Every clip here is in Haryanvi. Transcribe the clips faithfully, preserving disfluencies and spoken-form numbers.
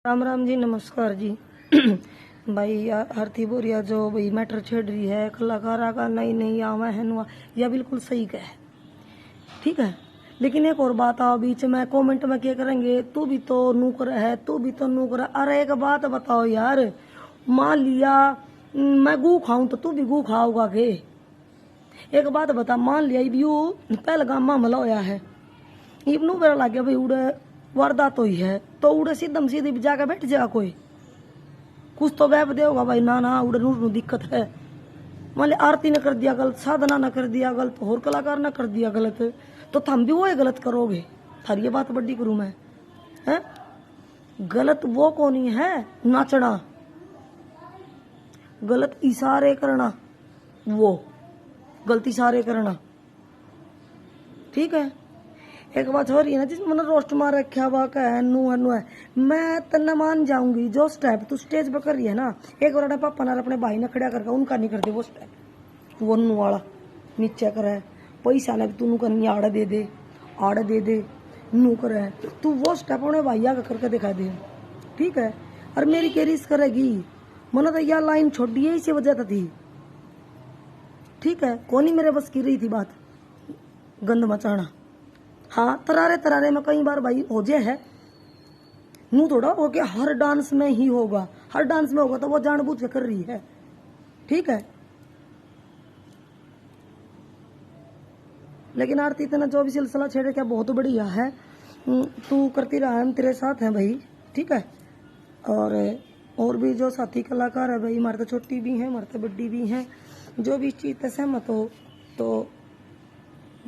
राम राम जी, नमस्कार जी। भाई, या आरती बोरिया जो भाई मैटर छेड़ रही है कलाकारा का, नहीं नहीं आवा है नुआ, या बिल्कुल सही कहे, ठीक है। लेकिन एक और बात आओ बीच में, कमेंट में क्या करेंगे, तू भी तो नू करे है, तू भी तो नू करे। अरे एक बात बताओ यार, मान लिया मैं गू खाऊं तो तू भी गू खाओगा के? एक बात बता, मान लिया इब यू पहलगाम मामला होया है, इब नू बेरा लग गया भाई उड़े वारदात हुई है, तो उड़े सीधम सीधी जाके बैठ जाएगा कोई? कुछ तो गैप देगा भाई, ना ना उड़े नूर नू दिक्कत है। मान लिया आरती ने कर दिया गलत, साधना ने कर दिया गलत, होर कलाकार ने कर दिया गलत, तो थम भी वही गलत करोगे? थारी ये बात बड़ी करूँ मैं, हैं? गलत वो कोनी है नाचना, गलत इशारे करना, वो गलत इशारे करना, ठीक है। एक बात हो रही है ना, जिस मैंने रोस्ट मार रखा हुआ का है, नू है, नू है, मैं तन्ने मान जाऊंगी। जो स्टेप तू स्टेज पर कर रही है ना, एक बार अपने पापा ने, अपने भाई ने खड़ा करके उनका नहीं करते वो स्टेप, वो नू वाला नीचे करे, पैसा ने भी तू नू करनी, आड़े दे दे, आड़े दे दे, नू करे, तू वो स्टेप अपने भैया का करके दिखा दे, ठीक है। और मेरी के रीस करेगी, मैंने तो यह लाइन छोड़ी है इसी वजह तो थी, ठीक है। कोनी मेरे बस की रही थी बात, गंद मचाना। हाँ, तरारे तरारे में कई बार भाई हो जे है, नू थोड़ा हो के हर डांस में ही होगा, हर डांस में होगा तो वो जानबूझ के कर रही है, ठीक है। लेकिन आरती, इतना जो भी सिलसिला छेड़ रखा बहुत बढ़िया है, हम्म, तू करती रहा, हम तेरे साथ हैं भाई, ठीक है। और और भी जो साथी कलाकार है भाई, हमारे तो छोटी भी हैं, हमारे तो बड्डी भी हैं, जो भी इस चीज़ से सहमत हो तो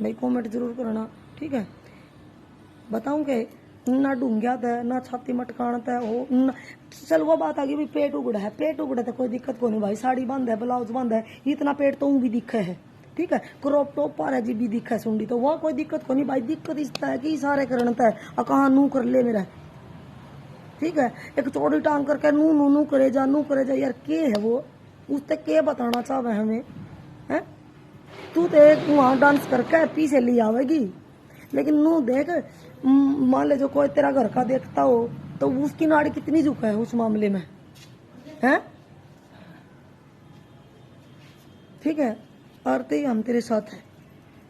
भाई कमेंट जरूर करना, ठीक है। बताऊं के ना ढूंग्या तै, ना छाती मटकान तै हो, ना, चल वो बात आ गई भाई, पेट उगड़ा है, पेट उगड़ा तो कोई दिक्कत को नहीं भाई, साड़ी बंद है, ब्लाउज बंद है, इतना पेट तो ऊं भी दिखे है, ठीक है। क्रॉप टॉप पर है जी भी दिखे सुंडी, तो वह कोई दिक्कत को नहीं भाई। दिक्कत इस तै है कि इशारे करण तै, आ कहाँ नू कर ले मेरा, ठीक है। एक चौड़ी टांग करके नू नू नू करे जा, नू करे जा, यार के है वो, उस तक के बताना चाहवे हमें, हैं? तू तो एक वहाँ डांस करके पीछे ले आवेगी, लेकिन नू देख, म-, मान ले जो कोई तेरा घर का देखता हो तो उसकी नाड़ी कितनी झुका है उस मामले में, हैं? ठीक है, आरती, हम तेरे साथ हैं,